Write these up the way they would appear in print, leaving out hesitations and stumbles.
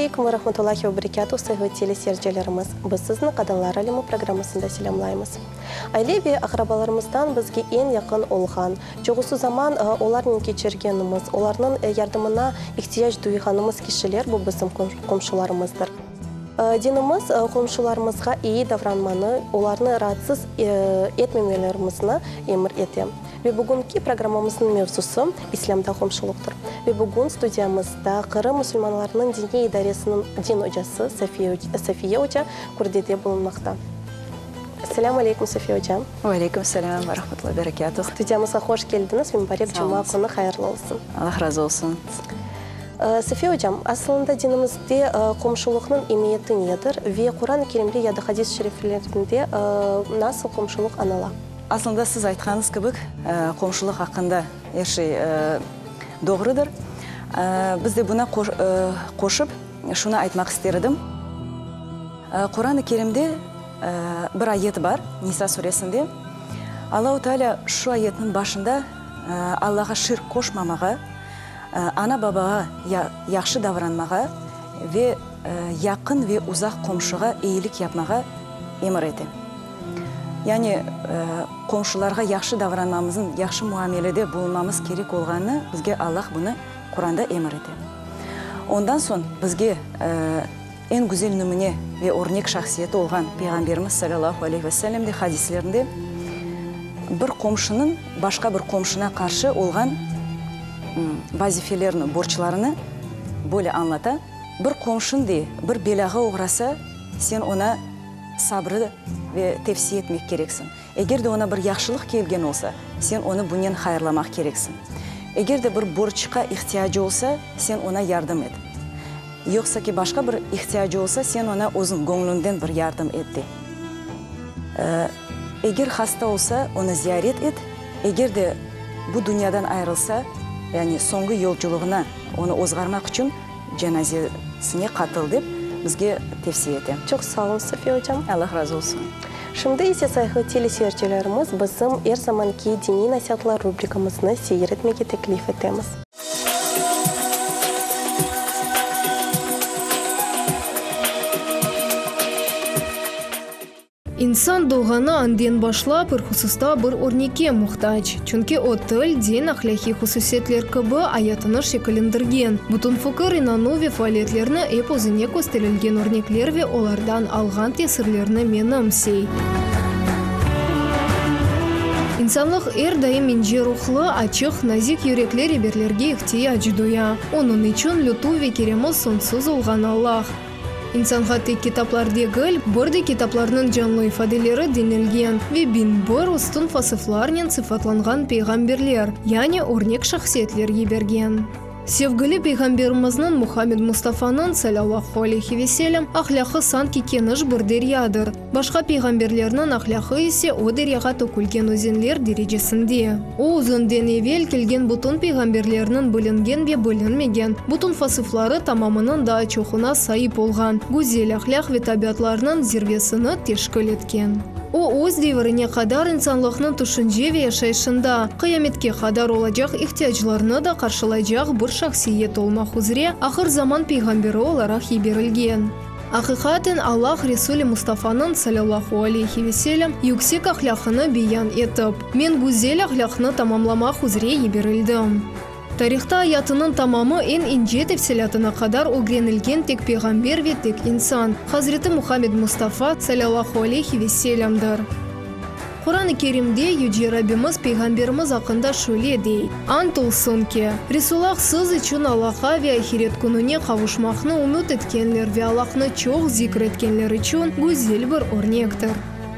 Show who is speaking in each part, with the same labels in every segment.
Speaker 1: aleykum ve rahmetullahi ve berekâtuh, sayğılı teleseyircilerimiz! Biz sizni Qadınlar alemi programmasında selâmlaymız. Aile ve aqrabalarımızdan bizge eñ yaqın olğan, çoqusı zaman olarnen keçirgenimiz, olarnıñ yardımına ihtiyac duyğanımız kişiler bu bizim qomşularımızdır. Dinimiz qomşularımızğa eyi davranmanı, olarnı raatsız etmemelerimizni emir ete. Ve bugünki programmamıznıñ mevzusı, İslâmda qomşulıqtır. Ve bugün studiyamızda Qırım musulmanlarınıñ diniy idaresiniñ din ocası Safiye oca Kürdede bulunmaqta. Selâm aleyküm, Safiye oca.
Speaker 2: Ve aleyküm selâm ve rahmetullahi berekâtuh.
Speaker 1: Studiyamızğa hoş keldiñiz ve mubarek cuma künü hayırlı olsun.
Speaker 2: Allah razı olsun.
Speaker 1: Safiye ocam, asılında dinimizde qomşulıqnıñ emiyeti nedir ve Quran-ı Kerimde ya da hadis-i şeriflerinde nasıl qomşulıq añıla?
Speaker 2: Aslında siz aytqanıñız kibi, qomşulıq aqqında er şey doğrudır. Biz de buna qoşıp şunı aytmaq ister edim. Quran-ı Kerimde bir ayet bar, Nisa suresinde. Allahu Teala şu ayetniñ başında Allağa şirk qoşmamağa, ana-babağa yahşı davranmağa ve yaqın ve uzaq qomşuğa eyilik yapmağa emir ete. Yani qomşularğa yahşı davranmamıznıñ, yahşı muamelede bulunmamız kerek olğanını bizge Allah bunı Quranda emir ete. Ondan soñ bizge eñ güzel nümüne ve örnek şahsiyeti olğan Peyğamberimiz salâlâhu aleyhi ve sellem de hadislerinde bir qomşunıñ başqa bir qomşuna qarşı olğan vazifelerini, borclarını böyle añlata, Bir qomşun de bir belâğa oğrasa, sen oña sabrı ve tevsiye etmek kereksiñ. Eger de oña bir yahşılıq kelgen olsa, sen onı bunen hayırlamaq kereksiñ. Eger de bir borcqa ihtiyacı olsa, sen oña yardım et. Yoqsa ki, başqa bir ihtiyacı olsa, sen oña özüñ göñlüñden bir yardım et, de. Eger hasta olsa, onı ziyaret et. Eger de bu dünyadan ayırılsa, yani soñki yolculığına onı ozğarmaq içün cenazesine qatıl, dep bizge tevsiye ete.
Speaker 1: Çoq sağ olun, Sofiya ocam.
Speaker 2: Allah razı olsun.
Speaker 1: Şimdi ise sayğılı teleseyircilerimiz bizim er zamanki Diniy nasiatlar rubrikamıznı seyir etmege teklif etemiz.
Speaker 3: İnsan doğğanı anden başlap er hususta bir örnekke muhtac, çünki o til, din, ahlâqiy hususiyetler kibi ayatını şekillendirgen, bütün fikir, inanuv ve faaliyetlerini ep özüne kösterilgen örnekler ve olardan alğan tesirlerni menimsey. İnsanlıq er daim ince ruhlı, açıq, nazik yürekli reberlerge ihtiyac duya. Onıñ içün lütuf ve keremi soñsuz olğan Allah, İnsanğa tek kitaplar degil, bir de kitaplarnıñ canlı ifadeleri denilgen ve 1001 üstün vasıflarnen sıfatlanğan peyğamberler, yani örnek şahsiyetler yibergen. Sevgili Peyğamberimizniñ Muhammed Mustafanıñ, salâllahu aleyhi ve selem, ahlâqı sanki keniş bir deryadır. Başqa peyğamberlerniñ ahlâqı ise o deryağa tökülgen özenler derecesinde. O, özünden evel kelgen bütün peyğamberlerniñ bilingen ve bilinmegen bütün vasıfları tamamınıñ daa çoğuna saip olğan güzel ahlâq ve tabiatlarnıñ zirvesini teşkil etken. O, öz devirine qadar insanlıqnıñ tüşünce ve yaşayışında qıyametke qadar olacaq ihtiyaclarnı da qarşılaycaq bir şahsiyet olmaq üzre ahır zaman peyğamberi olaraq yiberilgen. Aqiqaten, Allah Resuli Mustafanıñ, salâllahu aleyhi ve selem, yüksek ahlâqını beyan etip, Men güzel ahlâqnı tamamlamaq üzre yiberildim. Tarihta ayatınıñ tamamı eñ ince tefsilâtına qadar ögrenilgen tek peyğamber ve tek insan, Hazreti Muhammed Mustafa, salâllahu aleyhi ve selâmdır. Quran-ı Kerimde Yüce Rabbimiz Peyğamberimiz aqqında şöyle dey, Ant olsun ki, Resulâh siz içün Allahqa ve ahiret kününe qavuşmaqnı ümüt etkenler ve Allahnı çoq zikr etkenler içün güzel bir örnektir.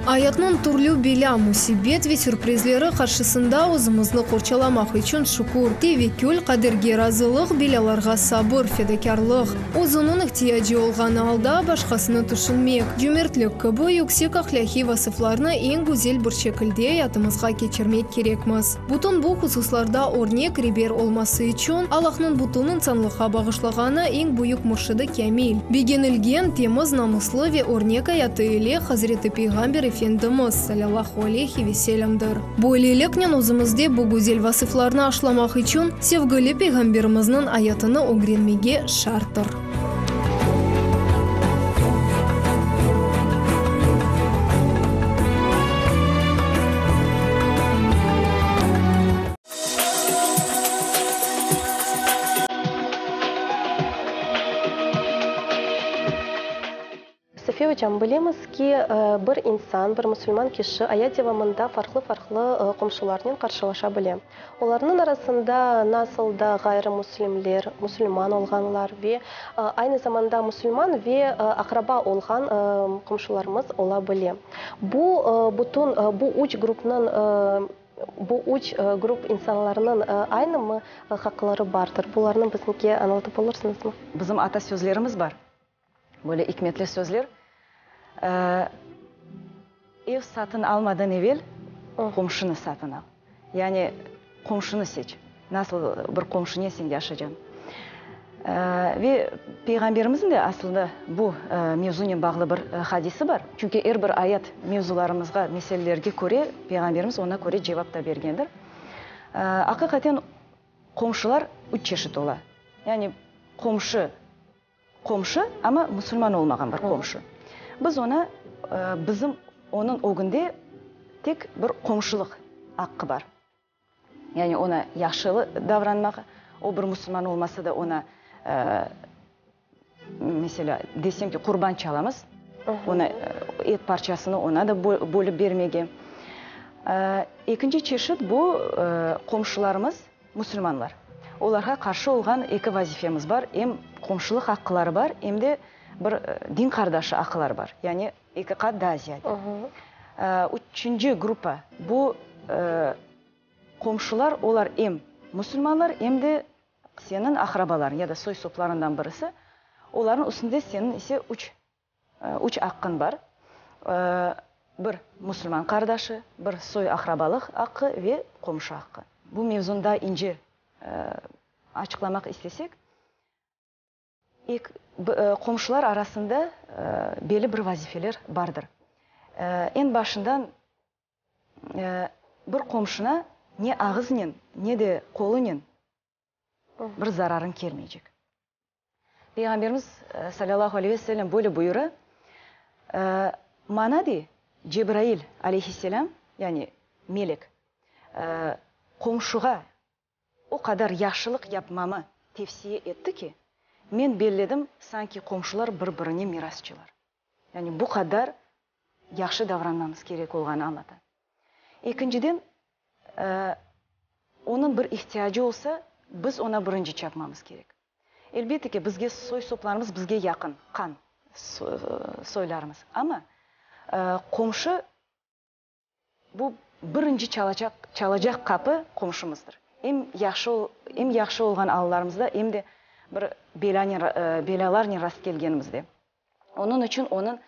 Speaker 3: Ayatnıñ türlü belâ, musibet ve sürprizleri qarşısında özümizni qorçalamaq içün şükür, tevekkül, qaderge razılıq, belâlarğa sabır, fedakârlıq, Özüniñ ihtiyacı olğanı alda başqasını tüşünmek, cömertlik kibi yüksek ahlâqiy vasıflarnı eñ güzel bir şekilde ayatımızğa keçirmek kerekmiz. Bütün bu hususlarda örnek, reber olması içün Allahnıñ bütün insanlıqqa bağışlağanı eñ büyük mürşidi kâmil, begenilgen, temiz, namuslı ve örnek ayatı ile Hazreti Peyğamber Efendimiz, salâllahu aleyhi ve selâmdır. Böyleliknen özümizde bu güzel vasıflarnı aşlamaq içün sevgili Peyğamberimizniñ ayatını ögrenmege şarttır.
Speaker 1: Ocam, bilemiz ki, bir insan, bir musulman kişi ayat devamında farqlı-farqlı qomşularnen qarşılaşa bile. Olarnıñ arasında nasıl da ğayrı-müslimler, musulman olğanlar ve aynı zamanda musulman ve aqraba olğan qomşularımız ola bile. Bu bütün bu üç grupnıñ, bu üç grup insanlarnıñ aynımı haqları bardır? Bularnı bizge añlatıp olursıñızmı?
Speaker 2: Bizim ata sözlerimiz bar. Böyle ikmetli sözler. Ev satın almadan evel qomşunı satın al. Yani qomşunı seç. Nasıl bir qomşunen sen yaşacañ. Ve Peyğamberimizniñ de aslında bu mevzunen bağlı bir hadisi bar. Çünki er bir ayat mevzularımızğa, meselelerge köre Peyğamberimiz oña köre cevap da bergendir. Aqiqaten qomşular üç çeşit ola. Yani qomşu. Qomşu, amma musulman olmağan bir qomşu. Biz ona, bizim onıñ ögünde tek bir qomşulıq aqqı bar. Yani ona yahşı davranmaq, o bir musulman olmasa da ona, meselâ, desem ki, qurban çalamız, ona et parçasını ona da bölip bermege. Ekinci çeşit bu qomşularımız. Musulmanlar. Olarğa qarşı olğan eki vazifemiz bar, em qomşulıq aqqıları bar, em de bir din qardaşı aqqıları bar, yani eki qat daa ziyade. Üçünci gruppa, bu qomşular, olar em musulmanlar, em de seniñ aqrabalarıñ ya da soy-soplarıñdan birisi, olarnıñ üstünde seniñ ise üç Üç aqqın bar, bir, musulman qardaşı, bir, soy-aqrabalıq aqqı ve qomşu aqqı. Bu mevzunı daa ince açıqlamaq istesek, qomşular arasında belli bir vazifeler bardır. Eñ başından, bir qomşuna ne ağıznen, ne de qolunen bir zararıñ kelmeycek. Peyğamberimiz salâllahu aleyhi ve sellem böyle buyura, Maña dey, Cebrail aleyhisselâm, yani melek, qomşuğa o qadar yahşılıq yapmamı tevsiye etti ki, men belledim, sanki qomşular bir-birine mirasçılar. Yani bu qadar yahşı davranmamız kerek olğanı añlata. Ekinciden, onıñ bir ihtiyacı olsa, biz oña birinci çapmamız kerek. Elbette ki, bizge soy-soplarımız bizge yaqın, qan soylarımız. Amma qomşu, bu birinci çalacaq, çalacaq qapı qomşumızdır. Em yahşı, em yahşı olğan allarımızda, em de bir belânen, belâlarnen rastkelgenimizde. Onıñ içün onıñ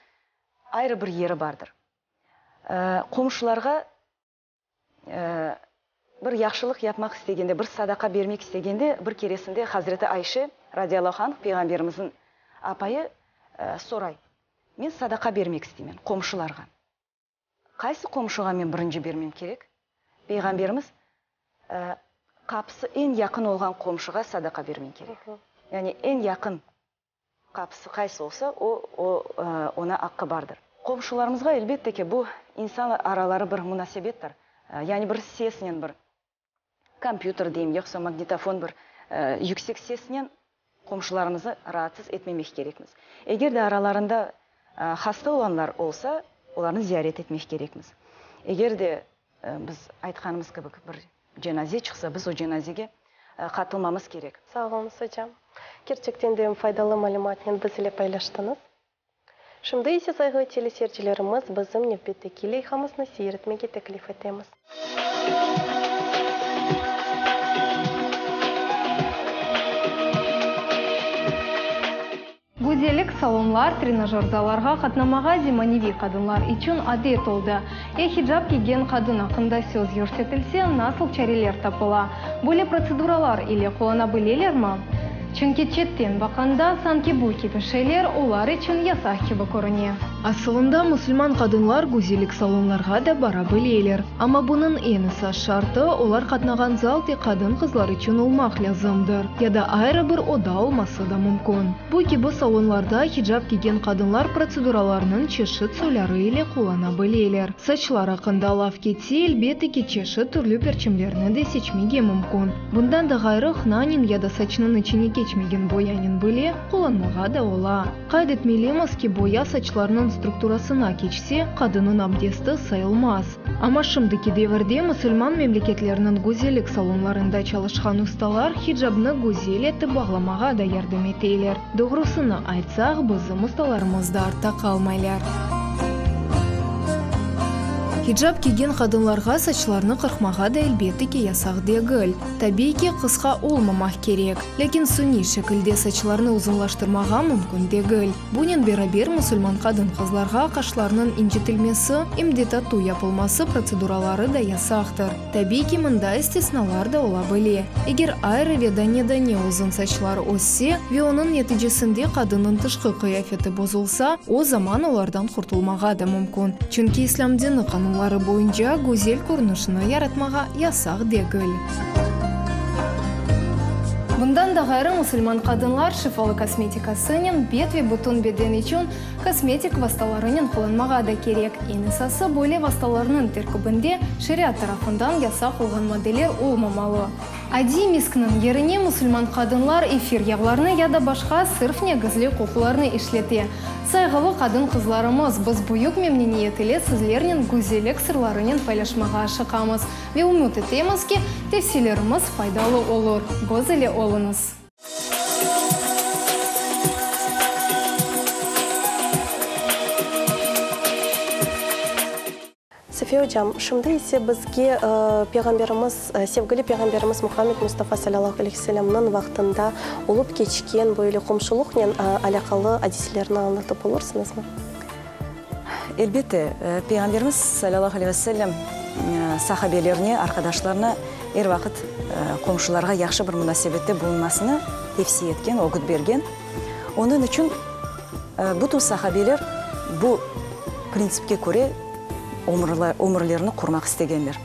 Speaker 2: ayrı bir yeri bardır. Qomşularğa bir yahşılıq yapmaq istegende, bir sadaqa bermek istegende, bir keresinde Hazreti Ayşe, radiyallahu anh, Peyğamberimizniñ apayı, soray, Men sadaqa bermek isteymen qomşularğa. Qaysı qomşuğa men birinci bermem kerek? Peyğamberimiz, Qapısı eñ yaqın olğan qomşuğa sadaqa bermen kerek. Yani eñ yaqın Qapısı qaysı olsa, o, o, oña aqqı bardır. Qomşularımızğa, elbette ki, bu insan araları bir munasebettir. Yani bir sesnen, bir kompyuter deyim, yoqsa magnitofon bir yüksek sesnen qomşularımızı raatsız etmemek kerekmiz. Eger de aralarında hasta olanlar olsa, olarnı ziyaret etmek kerekmiz. Eger de biz aytqanımız kibi bir cenaze çıqsa, biz o cenazege qatılmamız kerek.
Speaker 1: Sağ oluñız, ocam. Kerçekten de faydalı malümatnen biz ile paylaştıñız. Şimdi ise, sayğılı teleseyircilerimiz, bizim nevbetteki leyhamıznı seyir etmege teklif etemiz.
Speaker 3: Güzellik salonlar, trenajör zallarğa qatnamağa zemaneviy qadınlar içün adet oldı. Ya hicap kiygen qadın aqqında söz yürsetilse, nasıl çareler tapıla? Böyle protseduralar ile qullana bilelermi? Çünki çetten baqqanda, sanki bu kibi şeyler olar içün yasaq kibi körüne. Asılında, musulman qadınlar güzellik salonlarğa da bara bileler. Amma bunıñ eñ esas şartı, olar qatnağan zal tek qadın-qızlar içün olmaq lâzımdır, ya da ayrı bir oda olması da mümkün. Bu kibi salonlarda hicap kiygen qadınlar protseduralarnıñ çeşit soyları ile qullana bileler. Saçlar aqqında laf ketse, elbette ki, çeşit türlü perçemlerni de seçmege mümkün. Bundan da ğayrı, hnanen ya da saçnıñ içine keçmegen boyanen bile qullanmağa da ola. Qayd etmelimiz ki, boya saçlarnıñ. salon strukturasına keçse, qadınıñ abdesti sayılmaz. Amma şimdiki devirde musulman memleketleriniñ güzellik salonlarında çalışqan ustalar hicabnı güzel etip bağlamağa da yardım eteler. Doğrusını aytsaq, bizim ustalarımız da artta qalmaylar. Hicab kiygen qadınlarğa saçlarını qırqmağa da elbette ki yasaq degil. Tabiiy ki, qısqa olmamaq kerek. Lâkin suniy şekilde saçlarnı uzunlaştırmağa mümkün degil. Bunen beraber musulman qadın-qızlarğa qaşlarnıñ incitilmesi, em de tatu yapılması protseduraları da yasaqtır. Tabiiy ki, mında istisnalar da ola bile. Eger ayrı ve dane-dane uzun saçlar össe ve onıñ neticesinde qadınnıñ tışqı qıyafeti bozulsa, o zaman olardan qurtulmağa da mümkün. Çünki İslâm dini qanunları boyunca güzel körünişni yaratmağa yasaq degil. Bundan da ğayrı, musulman qadınlar şifalı kosmetikasınen, bet ve bütün beden içün kosmetik vastalarınen qullanmağa da kerek. Eñ esası, böyle vastalarnıñ terkibinde şeriat tarafından yasaq olğan maddeler olmamalı. Adiy miskniñ yerine musulman qadınlar efir yağlarnı ya da başqa sırf negizli qoqularnı işlete. Sayğılı qadın-qızlarımız, biz büyük memnüniyet ile sizlernen güzellik sırlarınen paylaşmağa aşıqamız ve ümüt etemiz ki, tevsiyelerimiz faydalı olur. Biz ile oluñız!
Speaker 1: Safiye ocam, şimdi ise bizge Peyğamberimiz, sevgili Peyğamberimiz Muhammed Mustafa salâllahu aleyhi ve sellemniñ vaqtında olıp keçken böyle qomşulıqnen alâqalı adiselerni añlatıp olursıñızmı?
Speaker 2: Elbette, Peyğamberimiz salâllahu aleyhi ve sellem sahabelerine, arqadaşlarına er vaqıt qomşularğa yahşı bir munasebette bulunmasını tevsiye etken, ögüt bergen. Onıñ içün bütün sahabeler bu printsipke köre ömürlerini qurmaq istegenler.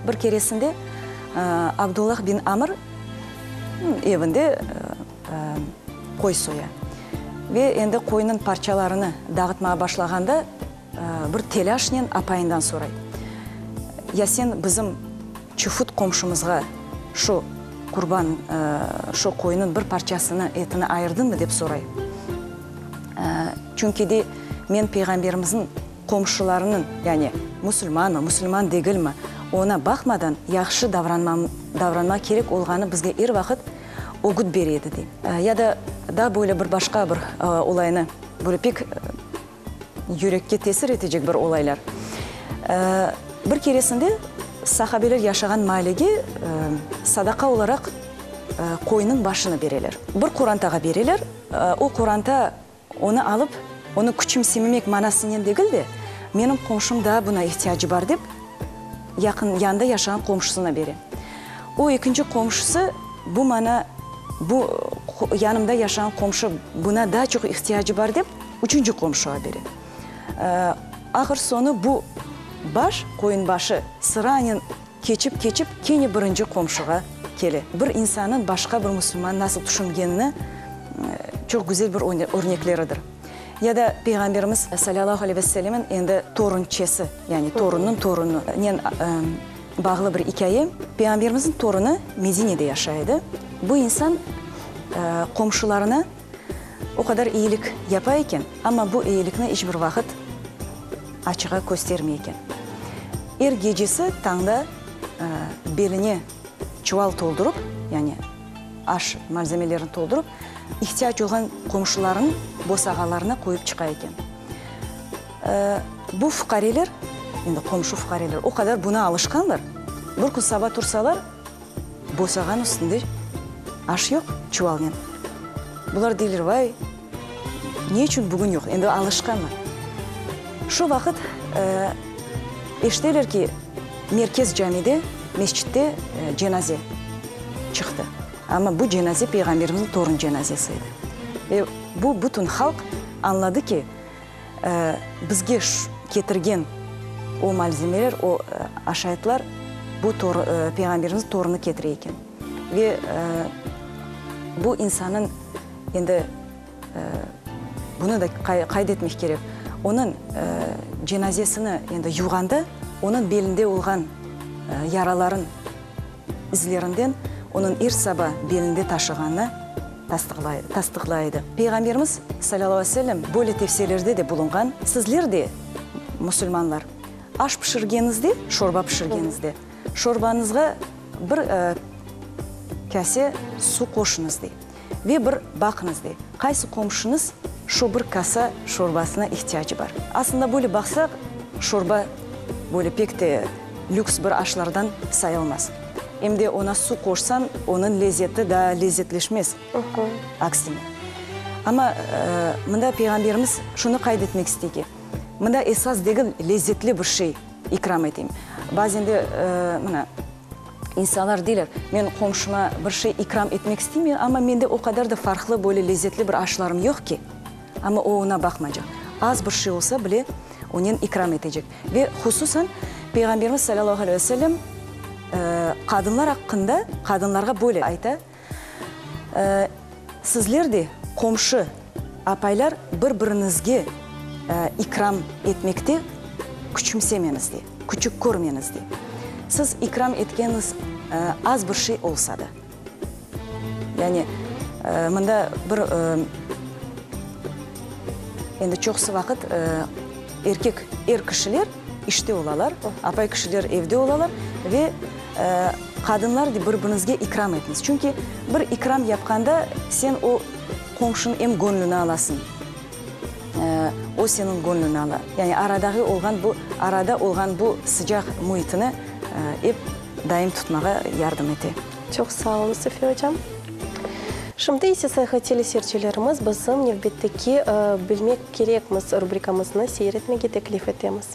Speaker 2: Bir keresinde Abdullah bin Amr evinde qoy soya ve endi qoynıñ parçalarını dağıtmağa başlağanda bir telâşnen apayından soray, Ya sen bizim çufut qomşumızğa şu qurban, şu qoynıñ bir parçasını, etini ayırdıñmı? dep soray. Çünki, dey, men Peyğamberimizniñ qomşularınıñ, yani musulmanmı, musulman degilmi, oña baqmadan yahşı davranmaq kerek olğanı bizge er vaqıt ögüt bere edi, dey. Ya da daa böyle bir başqa bir olaynı, böyle pek yürekke tesir etecek bir olaylar. Bir keresinde sahabeler yaşağan maalege sadaqa olaraq qoynıñ başını bereler. Bir qorantağa bereler, o qoranta onı alıp, onı küçümsememek manasınen degil de, menim qomşum daa buna ihtiyacı bar dep, yaqın, yanında yaşağan qomşusına bere. O ekinci qomşusı bu mana, bu yanımda yaşağan qomşu buna daa çoq ihtiyacı bar dep, üçünci qomşuğa bere. Ahır soñu bu baş, qoyun başı sıranen keçip-keçip kene birinci qomşuğa kele. Bir insannıñ başqa bir musulman nasıl tüşüngenini çoq güzel bir örnekleridir. Ya da Peyğamberimiz salâlâhu aleyhi ve sellemniñ endi torunçesi, yani torunnıñ torununen bağlı bir ikâye. Peyğamberimizniñ torunı Medinede yaşay edi. Bu insan qomşularına o qadar eyilik yapa eken, amma bu eyilikni iç bir vaqıt açığa köstermey eken. Er gecesi tañda beline çuval toldurıp, yani aş malzemelerini toldurıp, ihtiyac olğan qomşularınıñ bosağalarına qoyıp çıqa eken. Bu fuqareler, endi qomşu fuqareler, o qadar buna alışqanlar, bir kün saba tursalar, bosağanıñ üstünde aş yoq çuvalnen. Bular deyler, Vay, ne içün bugün yoq? Endi alışqanlar. Şu vaqıt eşiteler ki, merkez camide, mescitte cenaze çıqtı. Amma bu cenaze Peyğamberimizniñ torun cenazesi edi. Ve bu bütün halq añladı ki, bizge ketirgen o malzemeler, o aşaytlar bu Peyğamberimizniñ torunı ketire eken. Ve bu insannıñ endi bunı da qayd etmek kerek, onıñ cenazesini endi yuvğanda, onıñ belinde olğan yaraların izlerinden onıñ er saba belinde taşığanı. tasdıqlay edi. Peyğamberimiz, salâllahu aleyhi ve sellem, böyle tevsiyelerde de bulunğan, Sizler de, musulmanlar, aş pişirgenizde, şorba pişirgenizde, şorbañızğa bir kase su qoşuñız, dey. Ve bir baqıñız, dey, qaysı qomşuñız şu bir kasa şorbasına ihtiyacı bar. Aslında, böyle baqsaq, şorba böyle pek te lüks bir aşlardan sayılmaz. Em de oña su qoşsañ, onıñ lezeti daa lezetleşmez, aksine. Amma mında Peyğamberimiz şunı qayd etmek istey ki, mında esas degil lezetli bir şey ikram eteyim. Bazen de, mına, İnsanlar deyler, men qomşuma bir şey ikram etmek isteyim, amma mende o qadar da farqlı, böyle lezetli bir aşlarım yoq ki. Amma o oña baqmaycaq. Az bir şey olsa bile, onen ikram etecek. Ve hususan, Peyğamberimiz salâllahu aleyhi ve sellem qadınlar aqqında, qadınlarğa böyle ayta, Sizler de, qomşu apaylar, bir-biriñizge ikram etmekte küçümsemeñiz de, küçük körmeñiz de. Siz ikram etkeniñiz az bir şey olsa da. Yani, mında bir, endi çoqusı vaqıt erkek, er kişiler işte olalar, apay kişiler evde olalar ve Qadınlar, bir biriñizge ikram etiñiz. Çünki bir ikram yapqanda sen o qomşunıñ em göñlüni alasıñ, o seniñ göñlüni ala. Yani aradağı olğan bu, arada olğan bu sıcaq müitini ep daim tutmağa yardım ete.
Speaker 1: Çoq sağ oluñ, Safiye ocam. Şimdi ise sayğı teleseyircilerimiz bizim nevbetteki Bilmek kerekmiz rubrikamıznı seyir etmege teklif etemiz.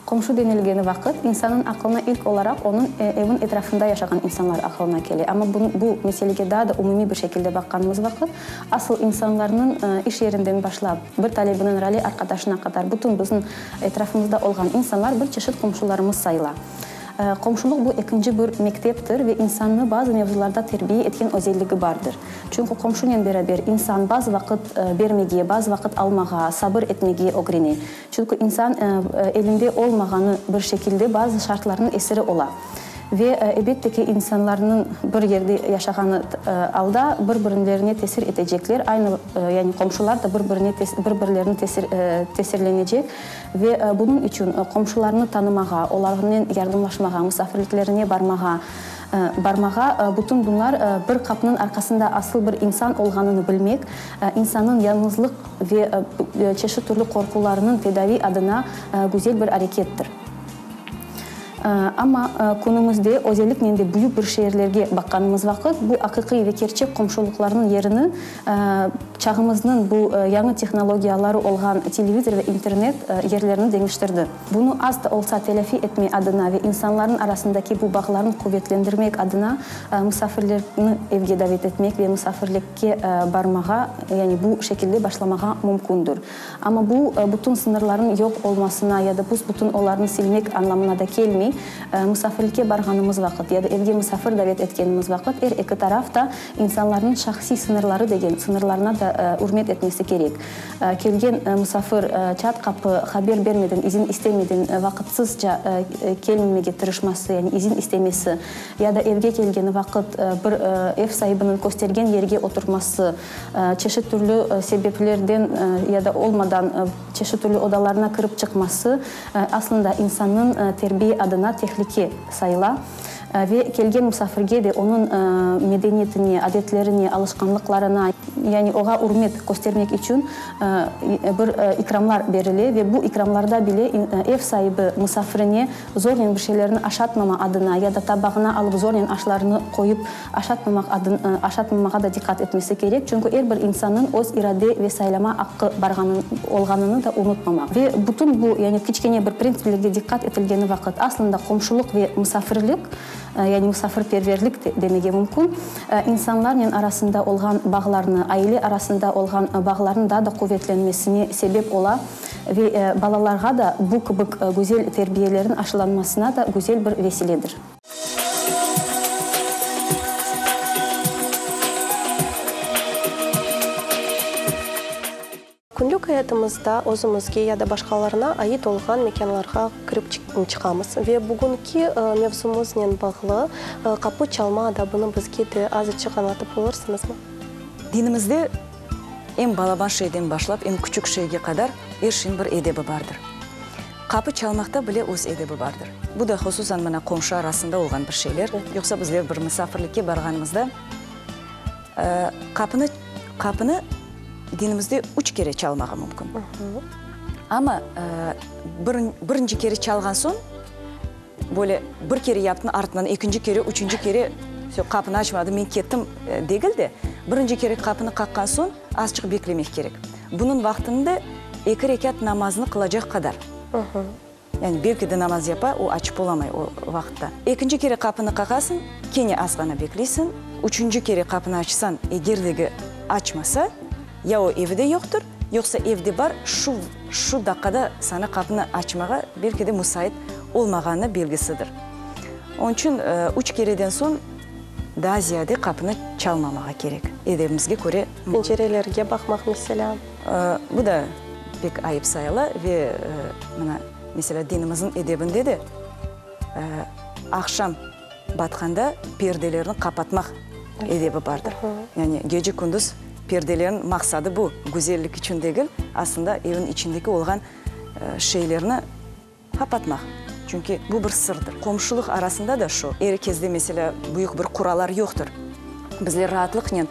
Speaker 4: Qomşu denilgeni vaqıt, insannıñ aqılına ilk olaraq onıñ evin etrafında yaşağan insanlar aqılına kele. Amma bu meselege daa da umumiy bir şekilde baqqanımız vaqıt, asıl insanlarnıñ iş yerinden başlap, bir talebiniñ rale arqadaşına qadar bütün bizim etrafımızda olğan insanlar bir çeşit qomşularımız sayıla. Qomşulıq bu ekinci bir mekteptir ve insannı bazı mevzularda terbiye etken özelligi bardır. Çünki qomşunen beraber insan bazı vaqıt bermege, bazı vaqıt almağa, sabır etmege ögrene. Çünki insan elinde olmağanı bir şekilde bazı şartlarnıñ esiri ola. Ve, elbette ki, insanlarnıñ bir yerde yaşağanı alda bir-birinlerine tesir etecekler, aynı, yani qomşular da bir-birine bir-birlerine tesir tesirlenecek. Ve bunıñ içün qomşularnı tanımağa, olarnen yardımlaşmağa, musafirliklerine barmağa, barmağa, bütün bunlar bir qapınıñ arqasında asıl bir insan olğanını bilmek, insannıñ yañğızlıq ve çeşit türlü qorqularınıñ tedaviy adına güzel bir arekettir. Amma künümizde, özelliknen de büyük bir şeerlerge baqqanımız vaqıt, bu aqiqiy ve kerçek qomşulıqlarnıñ yerini Çağımıznıñ bu yañı tehnologiyaları olğan televizor ve internet yerlerini deñiştirdi. Bunı az da olsa telâfi etme adına ve insanlarnıñ arasındaki bu bağlarnı quvetlendirmek adına musafirlerni evge davet etmek ve musafirlikke barmağa, yani bu şekilde başlamağa mümkündir. Amma bu, bütün sıñırlarnıñ yoq olmasına ya da büs-bütün olarnı silmek añlamına da kelmey. Musafirlikke barğanımız vaqıt ya da evge musafir davet etkenimiz vaqıt er eki taraf da İnsanlarnıñ şahsiy sıñırları degen sıñırlarına da ürmet etmesi kerek. Kelgen musafir çat qapı haber bermeden, izin istemeden vaqıtsızca kelmemege tırışması, yani izin istemesi, ya da evge kelgeni vaqıt bir ev saibiniñ köstergen yerge oturması, çeşit türlü sebeplerden ya da olmadan çeşit türlü odalarına kirip çıqması aslında insannıñ terbiye adına tehlike sayıla. Ve kelgen musafirge de onıñ medeniyetine, adetlerine, alışqanlıqlarına, yani oğa ürmet köstermek içün bir ikramlar berile ve bu ikramlarda bile ev saibi musafirine zornen bir şeylerni aşatmama adına ya da tabağına alıp zornen aşlarını qoyıp aşatmamaq aşatmamağa da diqqat etmesi kerek, çünki er bir insannıñ öz irade ve saylama aqqı barğanın olğanını da unutmamaq. Ve bütün bu, yani kiçkene bir printsiplerge diqqat etilgeni vaqıt, aslında qomşulıq ve musafirlik, yani musafirperverlik de demege mümkün, insanlarnen arasında olğan bağlarnı, aile arasında olğan bağlarnı daa da quvetlenmesine sebep ola ve balalarğa da bu kibik güzel terbiyelerin aşılanmasına da güzel bir vesiledir.
Speaker 1: Künlük. Kündelik ayatımızda özümizge ya da başqalarına ait olğan mekânlarğa kirip çıqamız ve bugünki mevzumıznen bağlı qapı çalma adabını bizge de azıçıq añlatıp olursıñızmı?
Speaker 2: Dinimizde em balaban şeyden başlap, em küçük şeyge qadar er şeyniñ bir edebi bardır. Qapı çalmaqta bile öz edebi bardır. Bu da hususan mına qomşu arasında olğan bir şeyler. Yoqsa bizler bir musafirlikke barğanımızda qapını qapını dinimizde üç kere çalmağa mümkün. Amma birinci kere çalğan soñ, Böyle bir kere yaptıñ, artından ekinci kere, üçünci kere, vsö, qapını açmadı, men kettim degil de, birinci kere qapını qaqqan soñ, azçıq beklemek kerek. Bunıñ vaqtını da eki rekât namaznı qılacaq qadar. Yani belki de namaz yapa, o açıp olamay o vaqıtta. Ekinci kere qapını qaqasıñ, kene azğana bekleysiñ. Üçünci kere qapını açsañ, eger degi açmasa, ya o evde yoqtır, yoqsa evde bar, şu, şu daqqada saña qapını açmağa belki de musait olmağanı belgisidir. Onıñ içün üç kereden soñ daa ziyade qapını çalmamağa kerek, edebimizge köre.
Speaker 1: Pencerelerge baqmaq, meselâ.
Speaker 2: Bu da pek ayıp sayıla ve mına, meselâ, dinimizniñ edebinde de aqşam batqanda perdelerni qapatmaq edebi bardır. Yani gece-kündüz perdelerniñ maqsadı bu, güzellik içün degil, aslında evniñ içindeki olğan şeylerni qapatmaq. Çünki bu bir sırdır. Qomşulıq arasında da şu. Er kezde, meselâ, büyük bir quralar yoqtır. Bizler raatlıqnen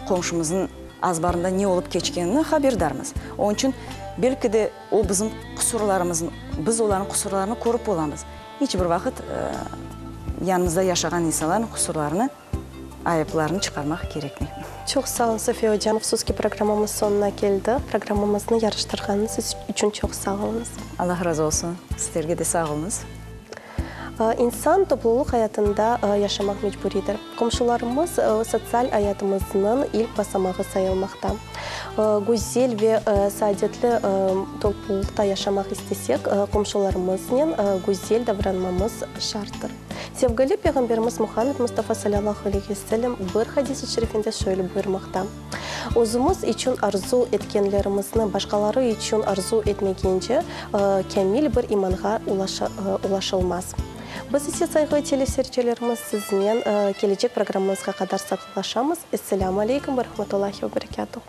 Speaker 2: qomşumıznıñ azbarında ne olıp keçkenini haberdarmız. Onıñ içün, belki de, o bizim qusurlarımıznı, biz olarnıñ qusurlarını körip olamız. İç bir vaqıt yanımızda yaşağan insanlarnıñ qusurlarını, ayıplarını çıqarmaq kerekmey.
Speaker 1: Çoq sağ olun, Sofiya ocam. Afsus ki, programmamız soñuna keldi. Programmamıznı yarıştırğanıñız içün çoq sağ oluñız.
Speaker 2: Allah razı olsun. Sizlerge de sağ oluñız.
Speaker 1: İnsan toplulıq ayatında yaşamaq mecburiydir. Qomşularımız sotsial ayatımıznıñ ilk basamağı sayılmaqta. Güzel ve saadetli toplulıqta yaşamaq istesek, qomşularımıznen güzel davranmamız şarttır. Sevgili Peyğamberimiz Muhammed Mustafa salâllahu aleyhi ve sellem bir hadis-i şerifinde şöyle buyurmaqta, Özümiz içün arzu etkenlerimizni başqaları içün arzu etmegence, kâmil bir imanğa ulaşılmaz. Biz ise, sayğılı teleseyircilerimiz, siznen kelecek programmamızğa qadar sağlıqlaşamız. Esselâmu aleykum ve rahmetullahi ve berekâtuh.